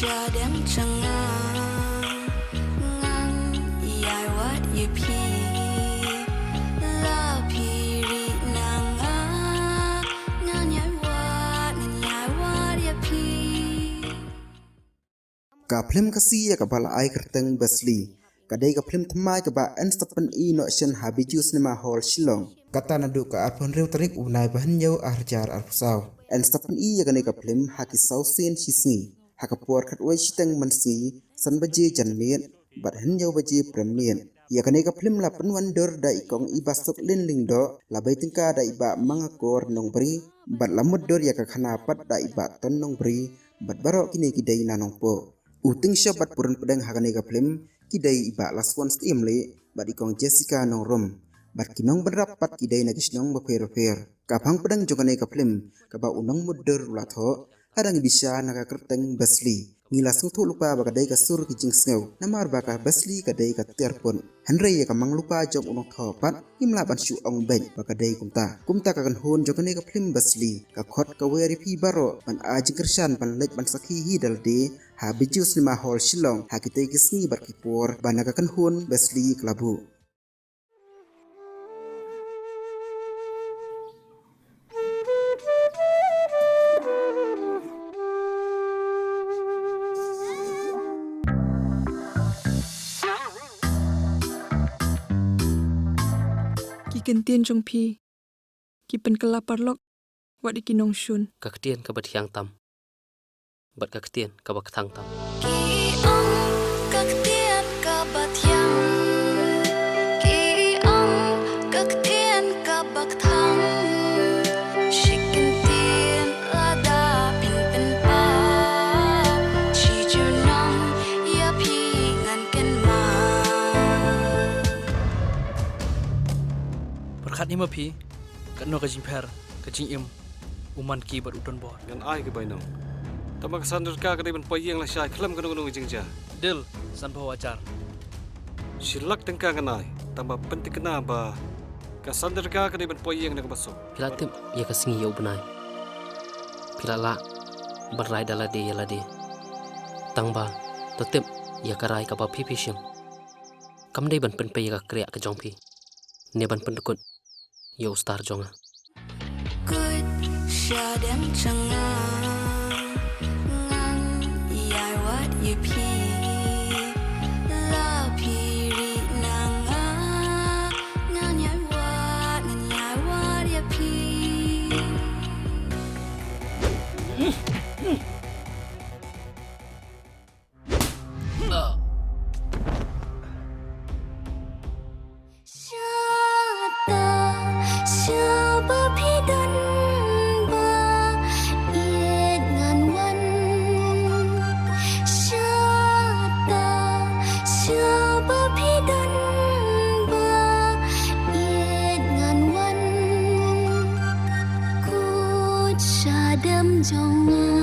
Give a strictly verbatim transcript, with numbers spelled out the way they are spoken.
Shadem jong nga, ngan ïai wad ïa phi. La phi ri na nga, ngan ïai wad, ngan ïai wad ïa phi. Ka phlim Khasi ïa kaba la ai kyrteng Besli ka dei ka phlim thymmai kaba yn sa pyni noh shen ha Bijou Cinema Hall, Shillong. Kata naduh ka arphew hynriew tarik u bnai ba hynñiew ar hajar arphew saw. Yn sa pyni ïa kane ka phlim ha ki saw sien shi sngi. Ha ka por khatwei shiteng mynsngi, san baje janmiet bad hynñiew baje prem miet. Ïa kane ka phlim la pynwandur da i kong Ibasuk Lin Lyngdoh, la bei tyngka da i Bah Mangakor Nongbri, bad la mutdur ïa ka khana pat da i Bah Ton Nongbri, bad baroh kine ki dei na Nongpoh. U Tyngshop bad Purun Pdeng ha kane ka phlim ki dei i Bah Laswan Stiemli bad i kong Jessica Nongrum, bad ki nongbynrap pat ki dei na ki shnong bapher bapher. Ka phang pdeng jong kane ka phlim kaba u nongmutdur u la thoh ka dang bisha na ka kyrteng Besli. Ngi la sngewthuh lypa ba ka dei ka sur ki jingsngew, namar ba ka Besli ka dei ka tiar put. Hynrei ïa ka mang lypa jong u nongthoh pat ngim lah ban shu ong beit ba ka dei kumta. Kumta ka kynhun jong kane ka phlim Besli ka khot ka wer ïa phi baroh ban ai jingkyrshan ban leit ban sakhi hi da lade ha Bijou Cinema Hall, Shillong ha kitei ki sngi bad ki por ba na ka kynhun Besli ka la buh. Ki kyntien jong phi ki pynkylla paralok wat ïa ki nongshun. Ka ktien kaba thiang tam bad ka ktien kaba kthang tam. Ki ong ka ktien kaba thiang, ki ong ka ktien kaba kthang. Shi kyntien lada phin pynpaw, shi junom ïa phi ngan kynmaw. Pyrkhat hi ma phi, katno ka jingpher ka jingim u Manki bad u Donbor. Ngan ai ka bainong. Tangba ka Sandrika ka dei ban poi ïing lashai khlem kano kano ka jingjia. Deal, sanphew hajar. Shi lak tyngka ngan ai, tangba pynthikna ba ka Sandrika ka dei ban poi ïing na kaba suk. Phi la tip ïa ka sngi ïa u bnai. Phi la lah ban rai da lade ïa lade. Tangba to tip ïa ka rai kaba phi phi shim. Kam dei ban pynpei ïa ka kriah ka jong phi ne ban pyndkut ïa u star jong nga. Kut shadem jong nga, ngan ïai wad ïa phi. La phi ri na nga, ngan ïai wad, ngan ïai wad ïa phi. Shata, shaba phi don ba ïeit ngan wan. Shata, shaba phi don ba ïeit ngan wan. Kut shadem jong nga.